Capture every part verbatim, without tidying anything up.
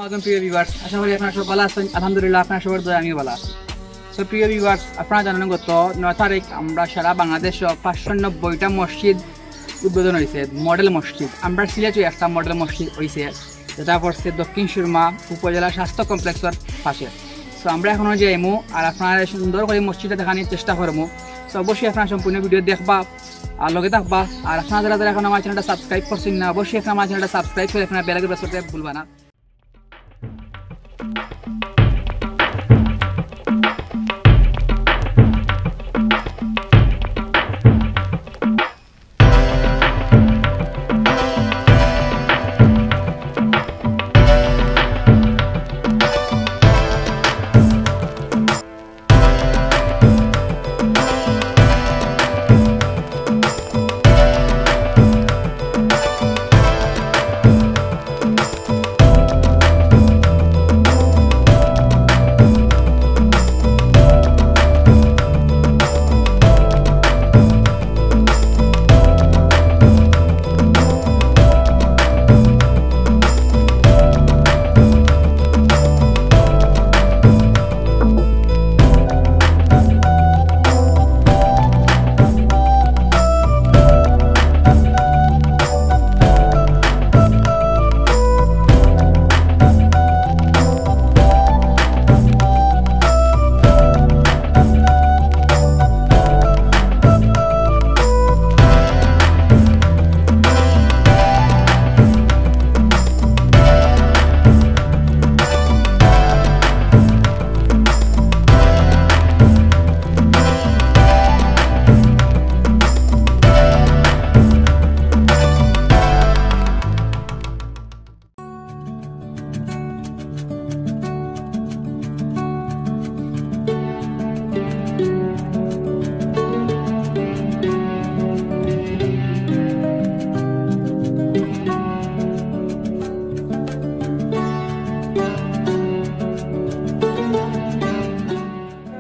আসসালামু আলাইকুম প্রিয় ভিউয়ার্স, আশা করি আপনারা সব ভালা আছইন। আলহামদুলিল্লাহ, আপনারা সবর দোয়ায় আমিও ভালা আছি। So প্রিয় ভিউয়ার্স, আপনারা জানইন গত নয় তারিখ আমরা সারা বাংলাদেশো পাঁচশো নব্বইটা মসজিদ উদ্বোধন অইছে, মডেল মসজিদ। আমরার সিলেটো একটা মডেল মসজিদ অইছে, যেটা পড়ছে দক্ষিণ সুরমা উপজেলা স্বাস্থ্য কমপ্লেক্সর পাশে। So আমরা অখনো যাইমু আর আপনারারে সুন্দর করি মসজিদটা দেখানির চেষ্টা করমু। So অবশ্যই আপনারা সম্পূর্ণ ভিডিও দেখবা আর লগে থাকবা। আর আপনারা যারা যারা অখনো আমার চ্যানেলটা সাবস্ক্রাইব করছইন না, অবশ্যই আপনারা আমার চ্যানেলটা সাবস্ক্রাইব করি আপনারা বেল আইকন প্রেস করতে ভুলবা না।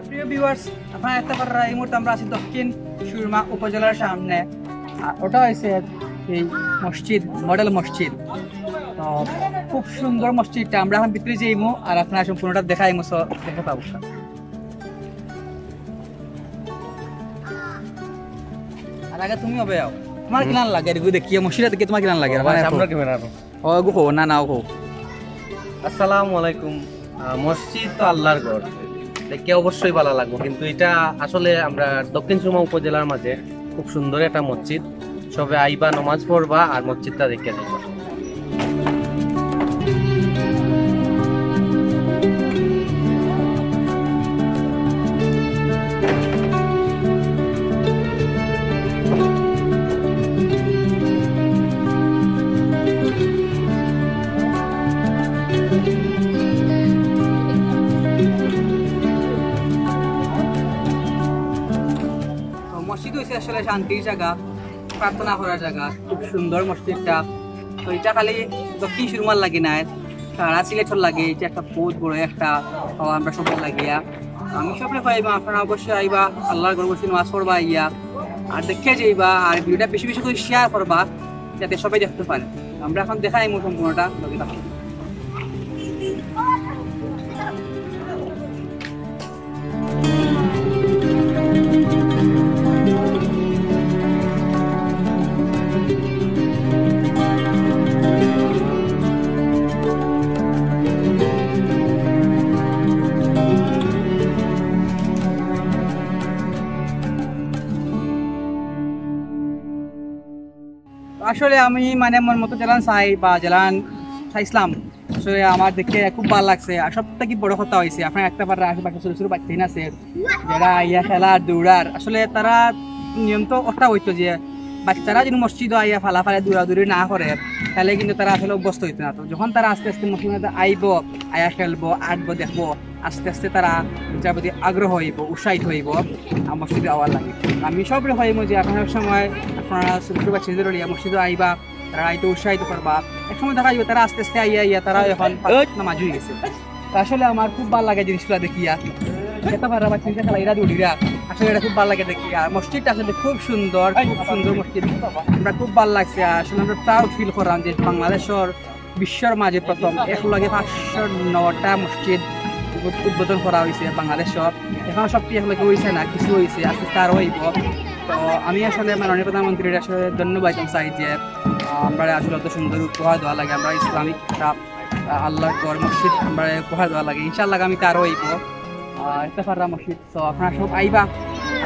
প্রিয় ভিউয়ার্স, আপনারা দেখতা পাররা এই মুহূর্তে আমরা আছি দক্ষিণ সুরমা উপজেলার সামনে। আর ওটা অইছে এই মসজিদ, মডেল মসজিদ। তো খুব সুন্দর মসজিদটা। আমরা অখন ভিতরে যাইমু আর আপনারা সম্পূর্ণটা দেখাইমু, so দেখতা পারবা। আর আগে তুমি অবে আও, তুমার কিলান লাগে এগু দেখিয়া, মসজিদটা দেখিয়া তুমার কিলান লাগে? ও ভাই, সামনে ক্যামেরা। ও, এগু কও, না, না, ও কও। আসসালামু আলাইকুম। আহ, মসজিদ তো আল্লাহর ঘর, দেখিয়া অবশ্যই ভালা লাগবো, কিন্তু এটা আসলে আমরা দক্ষিণ সুরমা উপজেলার মাঝে খুব সুন্দর একটা মসজিদ। সবে আইবা, নমাজ পড়বা আর মসজিদটা দেখিয়া যাইবা। তো মসজিদ অইছে আসলে শান্তির জাগা, প্রার্থনা করার জাগা, খুব সুন্দর মসজিদটা। তো এটা খালি দক্ষিণ সুরমার লাগি নায়, সারা সিলেটর লাগি এটা একটা বহুত বড় একটা পাওয়া আমরা সবর লাগিয়া। আমি সবরে কইমু, আপনারা অবশ্যই আইবা, আল্লাহর ঘর বসি নামাজ পড়বা আইয়া, আর দেখিয়া যাইবা, আর ভিডিওটা বেশি বেশি করি শেয়ার করবা, যাতে সবাই দেখতা পারে। আমরা অখন দেখাইমু সম্পূর্ণটা, লগে থাকো। আসলে আমি মানে মন মতো যেলান চাই বা যেলান চাইছিলাম, আসলে আমার দেখে খুব ভালা লাগছে। আর সব থাকি বড় কথা অইছে, আপনারা দেখতা পাররা আশেপাশে ছোট ছোট বাচ্চাইন আছে, যারা আইয়া খেলার, দৌড়ার। আসলে তারা নিয়ম তো ওটা অইতো যে বাচ্চারা যদি মসজিদো আইয়া ফালাফালি দৌড়াদৌড়ি না করে, তাইলে কিন্তু তারা আসলে অভ্যস্ত অইতো না। তো যখন তারা আস্তে আস্তে মসজিদর মধ্যে আইবো, আইয়া খেলবো, আটবো, দেখবো, আস্তে আস্তে তারা ইটার প্রতি আগ্রহ অইবো, উৎসাহিত অইবো, আর মসজিদো আওয়ার লাগি। আমি সবরে কইমু যে আপনারা সব সময় আপনারা ছোট ছোট বাচ্চাইন্তরে লইয়া মসজিদো আইবা, তারারে আইতে উৎসাহিত করবা। এক সময় দেখা যাইবো তারা আস্তে আস্তে আইয়া আইয়া তারা অখন পাঁচ ওয়াক্ত নামাজি অইগেছে। তো আসলে আমার খুব ভালা লাগে জিনিসগুলা দেখিয়া। দেখতা পাররা বাচ্চাইন্তে খেলাইরা দৌড়িরা, আসলে এটা খুব ভালা লাগে দেখিয়া। আর মসজিদটা আসলে খুব সুন্দর, খুব সুন্দর মসজিদ। আমরা খুব ভালা লাগছে, আসলে আমরা প্রাউড ফিল করলাম যে বাংলাদেশর বিশ্বর মাঝে প্রথম একলগে পাঁচশো নয়টা মসজিদ উদ্বোধন করা অইছে বাংলাদেশো। এখনো সবটি একলগে অইছে না, কিছু অইছে, আস্তে আস্তে আরো অইবো। তো আমি আসলে মাননীয় প্রধানমন্ত্রীর আসলে ধন্যবাদ দিতাম চাই যে, আহ, আমরারে আসলে অত সুন্দর উপহার দেওয়ার লাগি, আমরা ইসলামিক একটা, আহ, আল্লাহর ঘর মসজিদ আমরারে উপহার দেওয়ার লাগি। ইনশাআল্লাহ আগামীতে আরো অইবো। আহ, ইফতেখাররা মসজিদ। তো আপনারা সব আইবা,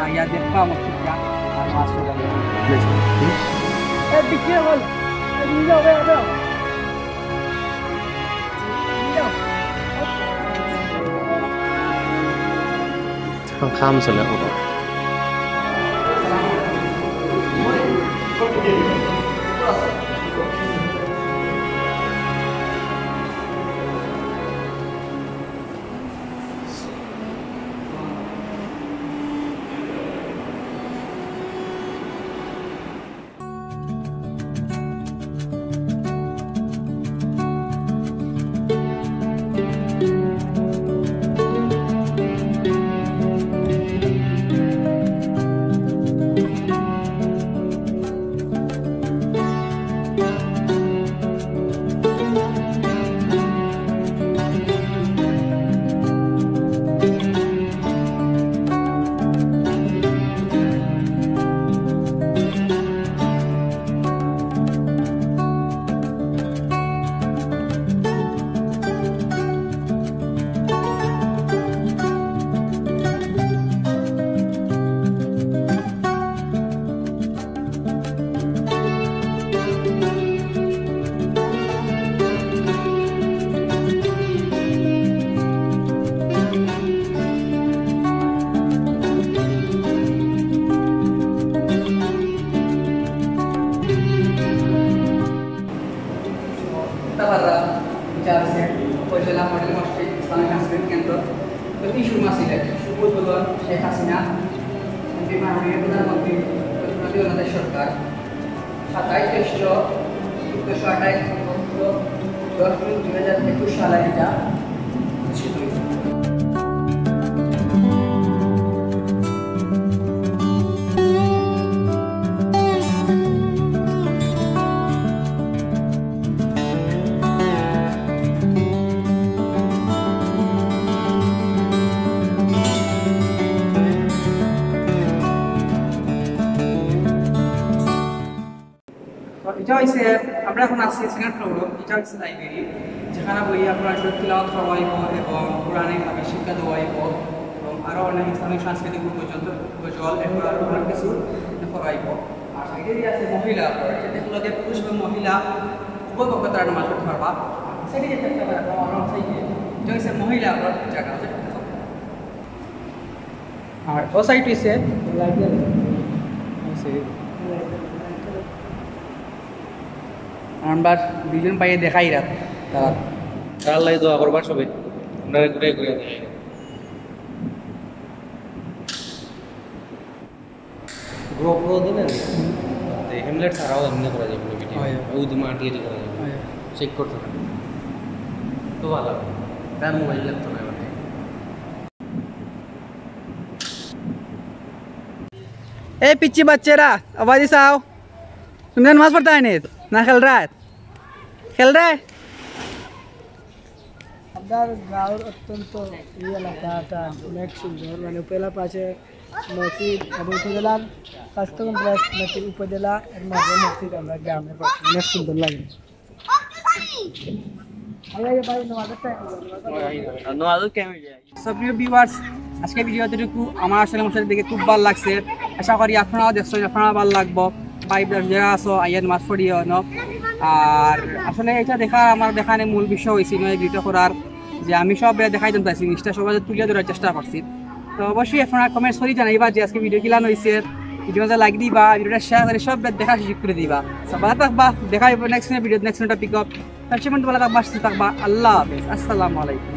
আহ, ইয়া দেখবা মসজিদটা। আর মাছ উঠানো। এ, বিক্রি হল। এ, নিয়ে যাও, যাও, যাও। নিয়ে যাও। এখন কাম চলে এখন। ইফতেখাররা, ইটা আছে উপজেলা মডেল মসজিদ ইসলামী সাংস্কৃতিক কেন্দ্র। তো এই শুভ মাসিক শুভ উদ্বোধন শেখ হাসিনা, এমপি মাননীয় প্রধানমন্ত্রী প্রতিনিধি ওনাদের সরকার সাতাইশ জ্যৈষ্ঠ চোদ্দশো আঠাইশ বঙ্গাব্দ দশ জুন দুই হাজার একুশ সালে এটা প্রতিষ্ঠিত হয়েছে। তো ইটা হইছে, আমরা এখন আছি সেকেন্ড ফ্লোরো। ইটা হইছে লাইব্রেরি, যেখানে বই আপনারা সব তিলাওয়াত করা অইবো এবং কোরআনে হাদিস শিক্ষা দেওয়া অইবো এবং আরো অনেক ইসলামিক সাংস্কৃতিক পর্যন্ত গজল, এরপর আরো অনেক কিছু করা অইবো। আর সাইডে যে আছে মহিলা, এটা দেখলো যে পুরুষ এবং মহিলা উভয় পক্ষ তারা নামাজ পড়তে পারবা। সাইডে যে একটা আরো সাইডে, এটা হইছে মহিলা জায়গা। আর ও সাইড হইছে আমরা দুইজন পাইয়ে দেখাই রাত তারা। তারার লাগি দোয়া করবা সবে। আমরা ঘুরে ঘুরে দেখাই। GoPro দিলে না? হুম। তো হেলমেট ছাড়াও এমনি করা যাবে না ভিডিও। হয়। ওই তো মাটি এটি করা যাবে। হয়। চেক করতে হবে। তো ভালো। তার মোবাইল লাগতো না মানে। এই পিচ্চি বাচ্চারা, আওয়াজ চাও। তুমি নামাজ পড়তে আইনি? না খেল রাত? খেল রে। আপনার গাঁওর অত্যন্ত এই এলাকাটা অনেক সুন্দর, মানে উপজেলার পাশে মসজিদ এবং উপজেলার স্বাস্থ্য কমপ্লেক্স, মসজিদ, উপজেলা এর মাঝে মসজিদ, আমরা গ্রামে পাচ্ছি, অনেক সুন্দর লাগে। ভাই, ভাই, ভাই, নোয়াদের টাইম হলো। নোয়াদের টাইম হয়ে যায়। So, প্রিয় ভিউয়ার্স, আজকে ভিডিও এতটুকু। আমার আসলে মসজিদ দেখে খুব ভালো লাগছে। আশা করি আপনারাও দেখছেন, আপনারা ভালো লাগবো। ভাই বোন যারা আছো, আইয়া নামাজ পড়িও, no? আর আসলে এটা দেখা, আমার দেখানে মূল বিষয় হইছে, নয় ভিডিও করার, যে আমি সব দেখাই দিতাম চাইছি, জিনিসটা সবাই তুলে ধরার চেষ্টা করছি। তো অবশ্যই আপনারা কমেন্টস করে জানাইবা যে আজকে ভিডিও কিলান হইছে, ভিডিও যা লাইক দিবা, ভিডিওটা শেয়ার করে সব দেখার সুযোগ করে দিবা। So, ভালো থাকবা, দেখা হইব নেক্সট ভিডিও, নেক্সট টপিক। তার সে পর্যন্ত ভালো থাকবা, সুস্থ থাকবা। আল্লাহ হাফেজ, আসসালামু আলাইকুম।